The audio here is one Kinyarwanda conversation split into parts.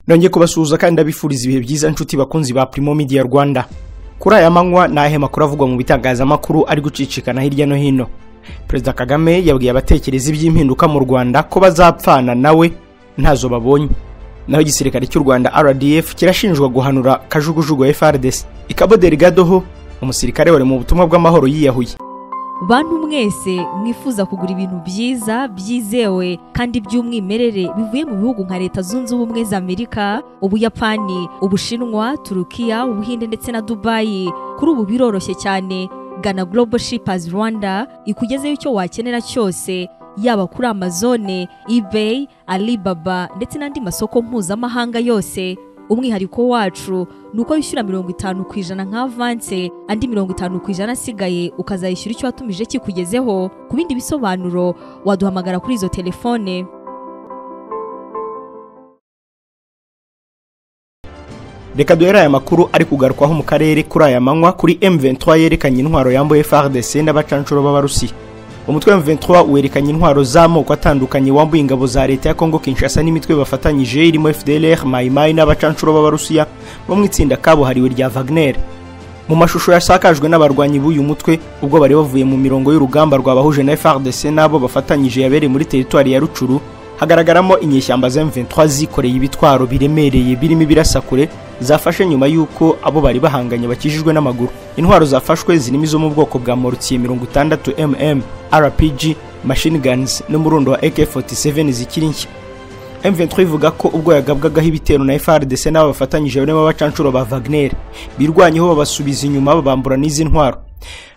Nongeye kubasuhuza kandi ndabifuriza ibihe byiza nshuti bakunzi ba Primo Media Rwanda. Kuri aya manywa nahe makuru avugwa mu bitangazamakuru ari gucicikana hirya no hino. Perezida Kagame yabwiye abatekereza iby'impinduka mu Rwanda ko bazapfana nawe ntazo babonye. Naho igisirikare cy'u Rwanda RDF kirashinjwa guhanura kajugujugu FARDC. Ikabo Delgado ho umusirikare wari mu butumwa bw'amahoro yiyahuye. Bantu mwese mwifuza kugura ibintu byiza byizewe kandi by'umwimerere bivuye mu bihugu nka Leta Zunze Ubumwe za Amerika, Ubuyapani, Ubushinwa, Turukiya, Ubuhinde ndetse na Dubai, kuri ubu biroroshye cyane. Gana Global Shippers Rwanda ikugezeyo icyo wakenera cyose, yaba kuri Amazon, eBay, Alibaba ndetse n'andi masoko mpuzamahanga yose. Umwihariko wacu nuko wishyura 50% nka avance, andi 50% asigaye ukazayishyura icyo watumije kikugezeho. Ku bindi bisobanuro waduhamagara kuri izo telefone. Reka duhere aya makuru ari kugarukwaho mu karere kuri aya manywa kuri M23 yerekanye intwaro yambuye FARDC n'abacancuro b'Abarusi. Umutwe M23 werekanye intwaro z'amoko atandukanye wambuye ingabo za leta ya Kongo Kinshasa n'imitwe bafatanyije irimo FDLR, Mai Mai n'abacancuro b'Abarusiya bo mu itsinda kabuhariwe rya Wagner. Mu mashusho yasakajwe n'abarwanyi b'uyu mutwe ubwo bari bavuye mu mirongo y'urugamba rwabahuje na FARDC n'abo bafatanyije yabereye muri teritwari ya Rucuru, hagaragaramo inyeshyamba za M23 zikoreye ibitwaro biremereye birimo ibirasakure zafashe nyuma y'uko abo bari bahanganye bakijijwe n'amaguru. Intwaro zafashwe zirimo izo mu bwoko bwa mortier 60 mm, RPG, machine guns n'umurundo wa AK47 zikiri nshya. M23 ivuga ko ubwo yagabwagaho ibitero na FARDC n'abo bafatanyije barimo abacancuro ba Wagner birwanyeho babasubiza inyuma babambura n'izi ntwaro.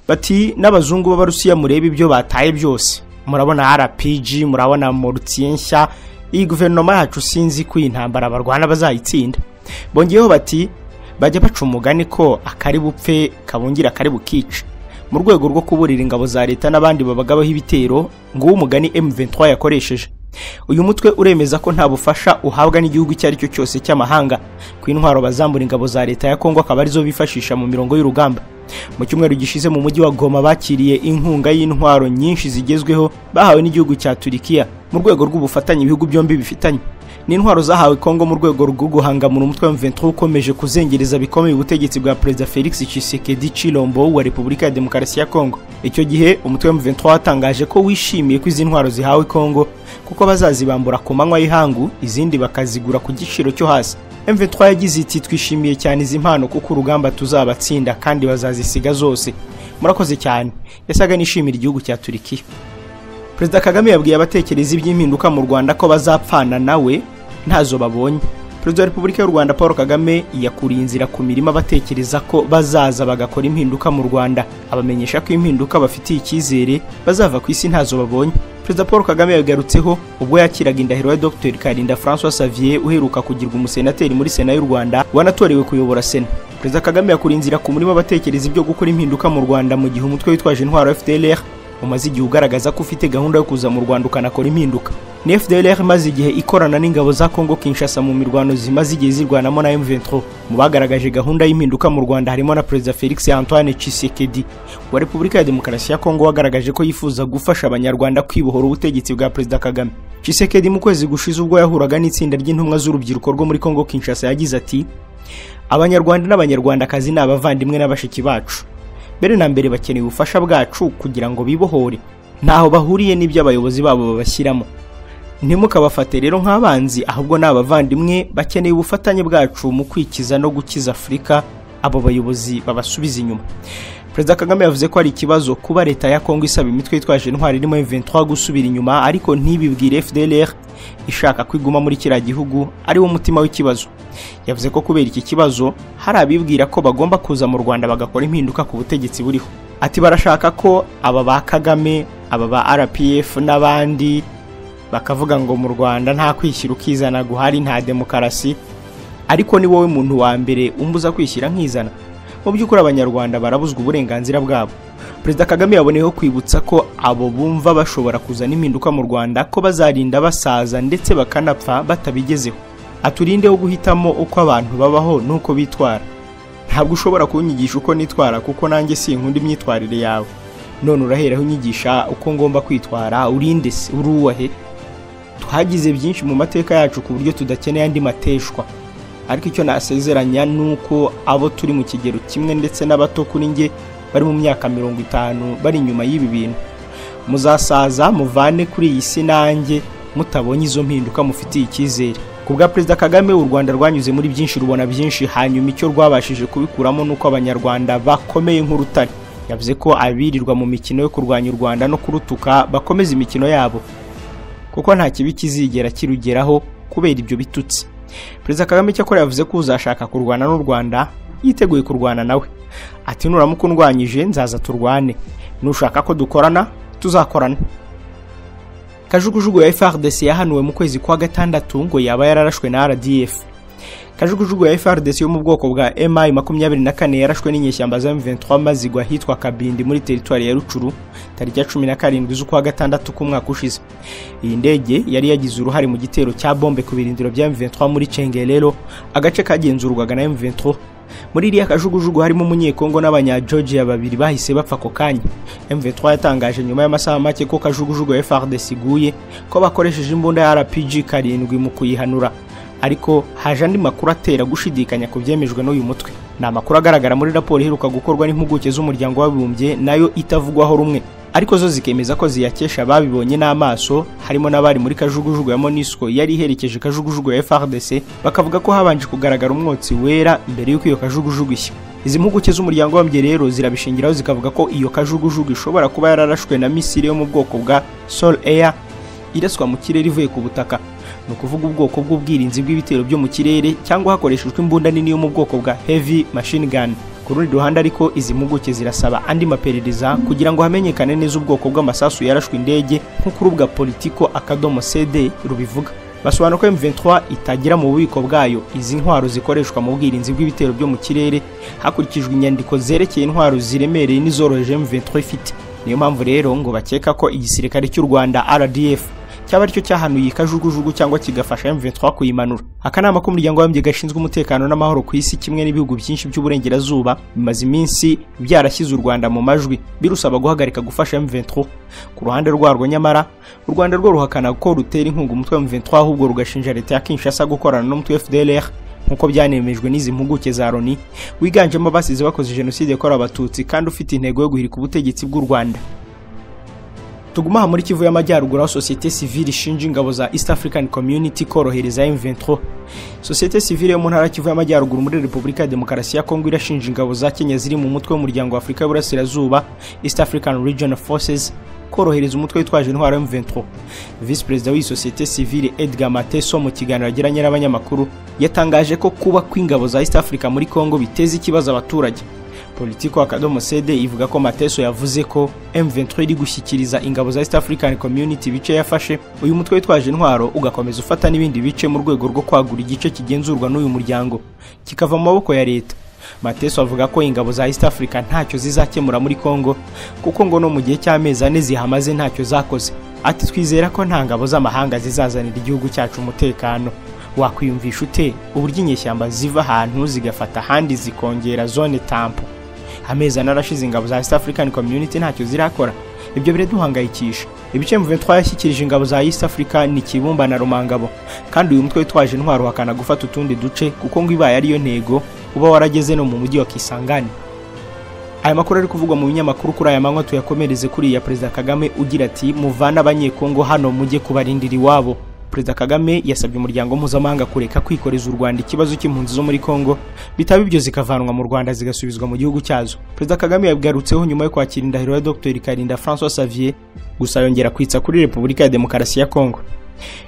Bati n'abazungu b'Abarusiya murebe ibyo bataye byose, murabona RPG, murabona mortier nshya, iyi guverinoma yacu sinzi ko iyi ntambara barwana bazayitsinda. Bongeyeho bati bajya baca umugani ko akari bupfe kabungira akari bukica, mu rwego rwo kuburira ingabo za leta n'abandi babagabaho ibitero ngo umugani M23 yakoresheje. Uyu mutwe uremeza ko nta bufasha uhabwa n'igihugu icyo ari cyo cyose cy'amahanga ku intwaro bazambura ingabo za leta ya Kongo akaba arizo bifashisha mu mirongo y'urugamba. Mu cyumweru gishize mu mujyi wa Goma bakiriye inkunga y'intwaro nyinshi zigezweho bahawe n'igihugu cya Turikiya mu rwego rw'ubufatanye ibihugu byombi bifitanye. Ni intwaro zahawe Kongo mu rwego rwo guhangamura umutwe wa M23 ukomeje kuzengereza bikomeye ubutegetsi bwa Perezida Felix Tshisekedi Tshilombo wa Repubulika ya Demokarasi ya Kongo. Icyo gihe umutwe wa M23 watangaje ko wishimiye ko izi ntwaro zihawe Kongo kuko bazazibambura ku manywa y'ihangu, izindi bakazigura ku giciro cyo hasi. M23 yagize iti twishimiye cyane izi mpano kuko urugamba tuzabatsinda kandi bazazisiga zose. Murakoze cyane. Yasaga nishimira igihugu cya Turikiya. Perezida Kagame yabwiye abatekereza iby'impinduka mu Rwanda ko bazapfana nawe ntazo babonye. Perezida wa Repubulika y'u Rwanda Paul Kagame yakuriye inzira ku mirima abatekereza ko bazaza bagakora impinduka mu Rwanda, abamenyesha ko impinduka bafitiye icyizere bazava ku isi ntazo babonye. Perezida Paul Kagame yagarutseho ubwo yakiraga indahiro ya Dr Karinda François Xavier uheruka kugirwa umusenateri muri Sena y'u Rwanda wanatorewe kuyobora Sena. Perezida Kagame yakuriye inzira ku murima abatekereza ibyo gukora impinduka mu Rwanda mu gihe umutwe witwaje intwaro FDLR umaze igihe ugaragaza ko ufite gahunda yo kuza mu Rwanda ukanakora impinduka. Ni FDLR imaze igihe ikorana n'ingabo za Kongo Kinshasa mu mirwano zimaze igihe zirwanamo na M23. Mu bagaragaje gahunda y'impinduka mu Rwanda harimo na Perezida Felix Antoine Tshisekedi wa Repubulika ya Demokarasi ya Kongo wagaragaje ko yifuza gufasha Abanyarwanda kwibohora ubutegetsi bwa Perezida Kagame. Tshisekedi mu kwezi gushize ubwo yahuraga n'itsinda ry'intumwa z'urubyiruko rwo muri Kongo Kinshasa yagize ati Abanyarwanda n'Abanyarwandakazi ni abavandimwe n'abashiki bacu. Mbere na mbere bakeneye ubufasha bwacu kugira ngo bibohore, ntaho bahuriye n'ibyo abayobozi babo babashyiramo. Ntimukabafate rero nk'abanzi, ahubwo ni abavandimwe bakeneye ubufatanye bwacu mu kwikiza no gukiza Afurika abo bayobozi babasubiza inyuma. Perezida Kagame yavuze ko ari ikibazo kuba leta ya Kongo isaba imitwe yitwaje intwaro irimo M23 gusubira inyuma ariko ntibibwire FDLR ishaka kwiguma muri kiriya gihugu ari wo mutima w'ikibazo. Yavuze ko kubera iki kibazo hari abibwira ko bagomba kuza mu Rwanda bagakora impinduka ku butegetsi buriho. Ati barashaka ko aba ba Kagame, aba ba RPF n'abandi bakavuga ngo mu Rwanda nta kwishyira ukizana guhari, nta demokarasi, ariko ni wowe muntu wa mbere umbuza kwishyira nkizana. Mu by'ukuri Abanyarwanda barabuzwa uburenganzira bwabo. Perezida Kagame yaboneyeho kwibutsa ko abo bumva bashobora kuzana impinduka mu Rwanda ko bazarinda basaza ndetse bakanapfa batabigezeho. Aturinde wo guhitamo uko abantu babaho nuko bitwara. Ntabwo ushobora kunyigisha uko nitwara kuko nanjye sinkunda imyitwarire yawe. None uraheraho unyigisha uko ngomba kwitwara, urinde se uruwahe? Twagize byinshi mu mateka yacu ku buryo tudakeneye andi mateshwa. Ariko icyo nasezeranya nuko abo turi mu kigero kimwe ndetse n'abato kuri nge bari mu myaka 50 bari inyuma y'ibi bintu. Muzasaza muvane kuri iyi si nanjye mutabonye izo mpinduka mufitiye icyizere. Ku bwa Perezida Kagame, u Rwanda rwanyuze muri byinshi, rubona byinshi, hanyuma icyo rwabashije kubikuramo nuko Abanyarwanda bakomeye nk'urutare. Yavuze ko abirirwa mu mikino yo kurwanya u Rwanda no kurutuka bakomeza imikino yabo, kuko nta kibi kizigera kirugeraho kubera ibyo bitutsi. Perezida Kagame cyakora yavuze ko uzashaka kurwana n'u Rwanda yiteguye kurwana nawe. Ati nuramuka undwanyije nzaza turwane, nushaka ko dukorana tuzakorana. Kajugujugu ya FARDC yahanuwe mu kwezi kwa gatandatu ngo yaba yararashwe na RDF. Kajugujugu ya FARDC yo mu bwoko bwa MI 24 yarashwe n'inyeshyamba za M23 maze igwa hitwa Kabindi muri teritwari ya Rucuru tariki ya 17 z'ukwa gatandatu k'umwaka ushize. Iyi ndege yari yagize uruhare mu gitero cya bombe ku birindiro bya M23 muri Cengerero, agace kagenzurwaga na M23. Muri iriya kajugujugu harimo umunyekongo n'abanya Georgia babiri bahise bapfa ako kanya. M23 yatangaje nyuma y'amasaha make ko kajugujugu ya FARDC iguye, ko bakoresheje imbunda ya RPG 7 mu kuyihanura. Ariko haje andi makuru atera gushidikanya ku byemejwe n'uyu mutwe. Ni amakuru agaragara muri raporo iheruka gukorwa n'impuguke z'umuryango w'abibumbye nayo itavugwaho rumwe, ariko zo zikemeza ko ziyakesha ababibonye n'amaso, harimo n'abari muri kajugujugu ya MONUSCO yari iherekeje kajugujugu ya FARDC, bakavuga ko habanje kugaragara umwotsi wera mbere y'uko iyo kajugujugu ishya. Izi mpuguke z'umuryango w'abibumbye rero zirabishingiraho zikavuga ko iyo kajugujugu ishobora kuba yararashwe na misile yo mu bwoko bwa Sol Air iraswa mu kirere ivuye ku butaka, ni ukuvuga ubwoko bw'ubwirinzi bw'ibitero byo mu kirere, cyangwa hakoreshejwe imbunda nini yo mu bwoko bwa heavy machine gun. Ku rundi ruhande ariko izi mpuguke zirasaba andi maperereza kugira ngo hamenyekane neza ubwoko bw'amasasu yarashwe indege, nk'uko urubuga Politico akadomo CD rubivuga. Basobanura ko M23 itagira mu bubiko bwayo izi ntwaro zikoreshwa mu bwirinzi bw'ibitero byo mu kirere, hakurikijwe inyandiko zerekeye intwaro ziremereye n'izoroheje M23 ifite. Niyo mpamvu rero ngo bakeka ko igisirikare cy'u Rwanda RDF cyaba aricyo cyahanuye kajugujugu cyangwa kigafasha M23 kuyimanura. Akanama k'umuryango w'abibumbye gashinzwe umutekano n'amahoro ku isi kimwe n'ibihugu byinshi by'uburengerazuba bimaze iminsi byarashyize u Rwanda mu majwi birusaba guhagarika gufasha M23. Ku ruhande rwarwo nyamara u Rwanda rwo ruhakana ko rutera inkunga umutwe wa M23, ahubwo rugashinja leta ya Kinshasa gukorana n'umutwe FDLR, nkuko byanemejwe n'izi mpuguke za Loni, wiganjemo abasize bakoze jenoside yakorewe Abatutsi kandi ufite intego yo guhirika ubutegetsi bw'u Rwanda. Tuguma aha muri Kivu y'Amajyaruguru aho société civile ishinja ingabo za East African Community korohereza M23. Société civile yo mu ntara Kivu y'Amajyaruguru muri Repubulika ya Demokarasi ya Kongo irashinja ingabo za Kenya ziri mu mutwe w'umuryango wa Afurika y'Uburasirazuba East African Regional Forces korohereza umutwe witwaje intwaro M23. Vice Perezida w'iyi société civile Edgar Mateso mu kiganiro yagiranye n'abanyamakuru yatangaje ko kuba kw'ingabo za East Africa muri Kongo biteza ikibazo abaturage. Politico akadomo CD ivuga ko Mateso yavuze ko M23 iri gushyikiriza ingabo za East African Community ibice yafashe, uyu mutwe witwaje intwaro ugakomeza ufata n'ibindi bice mu rwego rwo kwagura igice kigenzurwa n'uyu muryango kikava mu maboko ya leta. Mateso avuga ko ingabo za East Africa ntacyo zizakemura muri Kongo, kuko ngo no mu gihe cy'amezi ane zihamaze ntacyo zakoze. Ati twizera ko nta ngabo z'amahanga zizazanira igihugu cyacu umutekano. Wakwiyumvisha ute uburyo inyeshyamba ziva ahantu zigafata ahandi zikongera zone tampo? Amezi ane arashize ingabo za East African Community ntacyo zirakora. Ibyo biraduhangayikisha. Ibice M23 yashyikirije ingabo za East Africa ni Kibumba na Rumangabo, kandi uyu mutwe witwaje intwaro uhakana gufata utundi duce kuko ngo ibaye ariyo ntego uba warageze no mu mujyi wa Kisangani. Aya makuru ari kuvugwa mu binyamakuru kuri aya manywa tuyakomereze kuri ya Perezida Kagame ugira ati muvana abanyekongo hano mujye kubarindira iwabo. Perezida Kagame yasabye umuryango mpuzamahanga kureka kwikoreza u Rwanda ikibazo cy'impunzi zo muri Kongo, bitaba ibyo zikavanwa mu Rwanda zigasubizwa mu gihugu cyazo. Perezida Kagame yabigarutseho nyuma yo kwakira indahiro ya Dr Karinda François Xavier, gusa yongera kwitsa kuri Repubulika ya Demokarasi ya Kongo.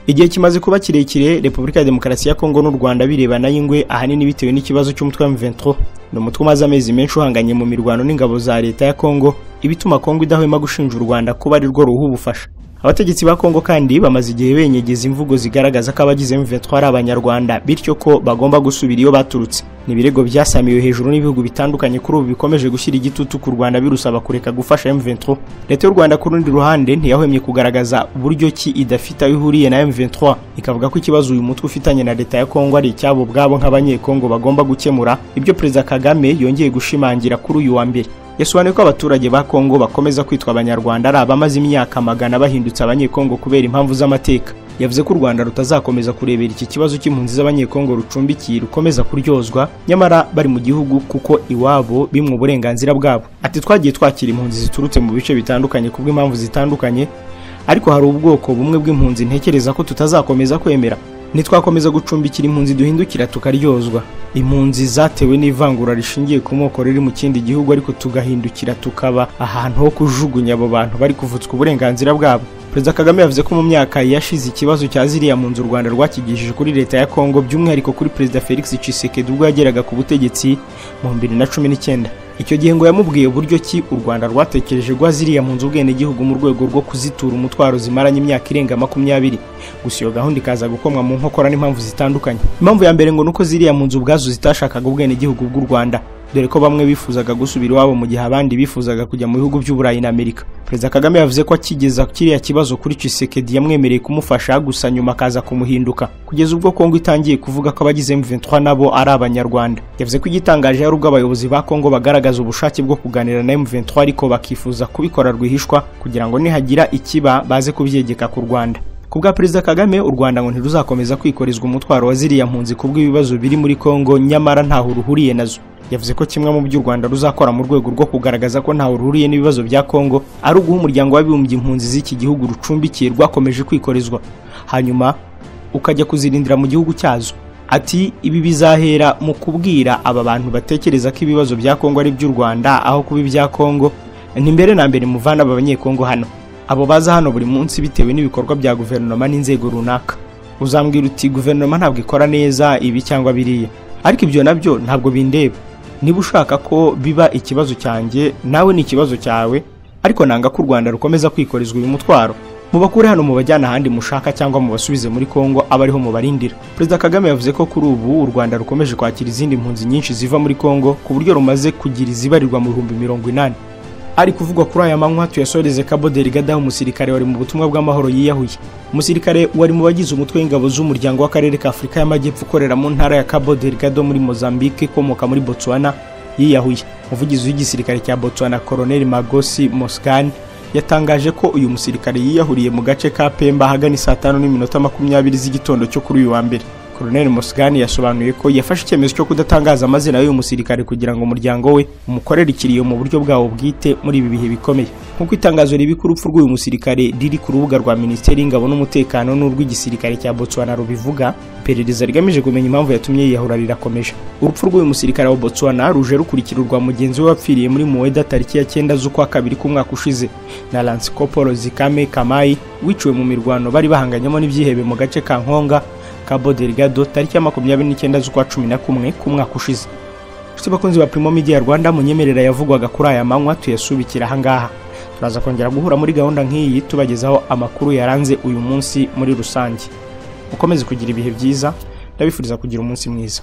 Igihe kimaze kuba kirekire Repubulika ya Demokarasi ya Kongo n'u Rwanda birebana y'ingwe, ahanini bitewe n'ikibazo cy'umutwe wa M23. Ni umutwe umaze amezi menshi uhanganye mu mirwano n'ingabo za leta ya Kongo, ibituma Kongo idahwema gushinja u Rwanda kuba ari rwo ruha ubufasha. Abategetsi ba Kongo kandi bamaze igihe benyegeza imvugo zigaragaza ko abagize M23 ari abanyarwanda, bityo ko bagomba gusubira iyo baturutse. Ni ibirego byasamiwe hejuru n'ibihugu bitandukanye kuri ubu bikomeje gushyira igitutu ku Rwanda birusaba kureka gufasha M23. Leta y'u Rwanda ku rundi ruhande ntiyahwemye kugaragaza uburyo ki idafite aho ihuriye na M23, ikavuga ko ikibazo uyu mutwe ufitanye na leta ya Kongo ari icyabo ubwabo nk'abanyekongo bagomba gukemura, ibyo Perezida Kagame yongeye gushimangira kuri uyu wa mbere. Yasobanuye ko abaturage ba Kongo bakomeza kwitwa abanyarwanda ari abamaze imyaka magana bahindutse abanyekongo kubera impamvu z'amateka. Yavuze ko u Rwanda rutazakomeza kurebera iki kibazo cy'impunzi z'Abanyekongo rucumbikiye rukomeza kuryozwa nyamara bari mu gihugu, kuko iwabo bimwe uburenganzira bwabo. Ati twagiye twakira impunzi ziturutse mu bice bitandukanye kubw'impamvu zitandukanye, ariko hari ubwoko bumwe bw'impunzi ntekereza ko tutazakomeza kwemera. Ntitwakomeza gucumbikira impunzi duhindukira tukaryozwa. Impunzi zatewe n'ivangura rishingiye ku moko riri mu kindi gihugu, ariko tugahindukira tukaba ahantu ho kujugunya abo bantu bari kuvutswa uburenganzira bwabo. Perezida Kagame yavuze ko mu myaka yashize ikibazo cya ziriya mpunzi u Rwanda rwakigishije kuri leta ya Kongo, by'umwihariko kuri Perezida Felix Tshisekedi ubwo yageraga ku butegetsi mu 2019. Icyo gihe ngo yamubwiye uburyo ki u Rwanda rwatekereje gwa ziriya mpunzi ubwenegihugu mu rwego rwo kuzitura umutwaro zimaranye imyaka irenga 20. Gusa iyo gahunda ikaza gukomwa mu nkokora n'impamvu zitandukanye. Impamvu ya mbere ngo nuko ziriya mpunzi ubwazo zitashakaga ubwenegihugu bw'u Rwanda, dore ko bamwe bifuzaga gusubira iwabo mu gihe abandi bifuzaga kujya mu bihugu by'Uburayi na Amerika. Perezida Kagame yavuze ko akigeza kiriya kibazo kuri Tshisekedi yamwemereye kumufasha, gusa nyuma akaza kumuhinduka kugeza ubwo Kongo itangiye kuvuga ko abagize M23 nabo ari Abanyarwanda. Yavuze ko igitangaje ari ubwo abayobozi ba Kongo bagaragaza ubushake bwo kuganira na M23, ariko bakifuza kubikora rwihishwa kugira ngo nihagira ikiba baze kubyegeka ku Rwanda. Kubwa Perezida Kagame, u Rwanda ngo ntiruzakomeza kwikorezwa umutwaro wa ziriya mpunzi kubw'ibibazo biri muri Kongo nyamara ntaho ruhuriye nazo. Yavuze ko kimwe mu byo u Rwanda ruzakora mu rwego rwo kugaragaza ko ntaho ruhuriye n'ibibazo bya Kongo ari uguha umuryango w'abibumbye impunzi z'iki gihugu rucumbikiye rwakomeje kwikorezwa, hanyuma ukajya kuzirindira mu gihugu cyazo. Ati ibi bizahera mu kubwira aba bantu batekereza ko ibibazo bya Kongo ari by'u Rwanda aho kuba ibya Kongo, ni mbere na mbere muvana aba Banyekongo hano, abo baza hano buri munsi bitewe n'ibikorwa bya guverinoma n'inzego runaka. Uzambwira uti guverinoma ntabwo ikora neza ibi cyangwa biriya, ariko ibyo nabyo ntabwo bindeba. Niba ushaka ko biba ikibazo cyanjye nawe ni ikibazo cyawe, ariko nanga ko u Rwanda rukomeza kwikorezwa uyu mutwaro. Mubakure hano mubajyana ahandi mushaka cyangwa mubasubize muri Kongo abariho mubarindira. Perezida Kagame yavuze ko kuri ubu u Rwanda rukomeje kwakira izindi mpunzi nyinshi ziva muri Kongo ku buryo rumaze kugira izibarirwa mu 80,000. Ari kuvugwa kuri aya manywa tuyasoreze Cabo Delgado, umusirikare wari mu butumwa bw'amahoro yiyahuye. Umusirikare wari mu bagize umutwe w'ingabo z'umuryango w'akarere ka Afurika y'Amajyepfo ukorera mu ntara ya Cabo Delgado muri Mozambique ikomoka muri Botswana yiyahuye. Umuvugizi w'igisirikare cya Botswana Colonel Magosi Moscan yatangaje ko uyu musirikare yiyahuriye mu gace ka Pemba ahagana saa 5:20 z'igitondo cyo kuri uyu wa mbere. Colonel Mosgani yasobanuye ko yafashe icyemezo cyo kudatangaza amazina y'uyu musirikare kugira ngo umuryango we umukorere ikiriyo mu buryo bwawo bwite muri ibi bihe bikomeye. Nk'uko itangazo ribika urupfu rw'uyu musirikare riri ku rubuga rwa Minisiteri y'Ingabo n'Umutekano n'urw'igisirikare cya Botswana rubivuga, iperereza rigamije kumenya impamvu yatumye yiyahura rirakomeje. Urupfu rw'uyu musirikare wa Botswana ruje rukurikira urwa mugenzi we wapfiriye muri Mueda tariki ya 9 z'ukwa kabiri k'umwaka ushize na Lance Corporal Zikame Kamai wiciwe mu mirwano bari bahanganyemo n'ibyihebe mu gace ka Nkonga Cabo Delgado tariki ya 29 z'ukwa 11 k'umwaka ushize. Nshuti bakunzi ba Primo Media Rwanda, munyemerera yavugwaga kuri aya manywa tuyasubikira aha ngaha. Turaza kongera guhura muri gahunda nk'iyi tubagezaho amakuru yaranze uyu munsi muri rusange. Mukomeze kugira ibihe byiza, ndabifuriza kugira umunsi mwiza.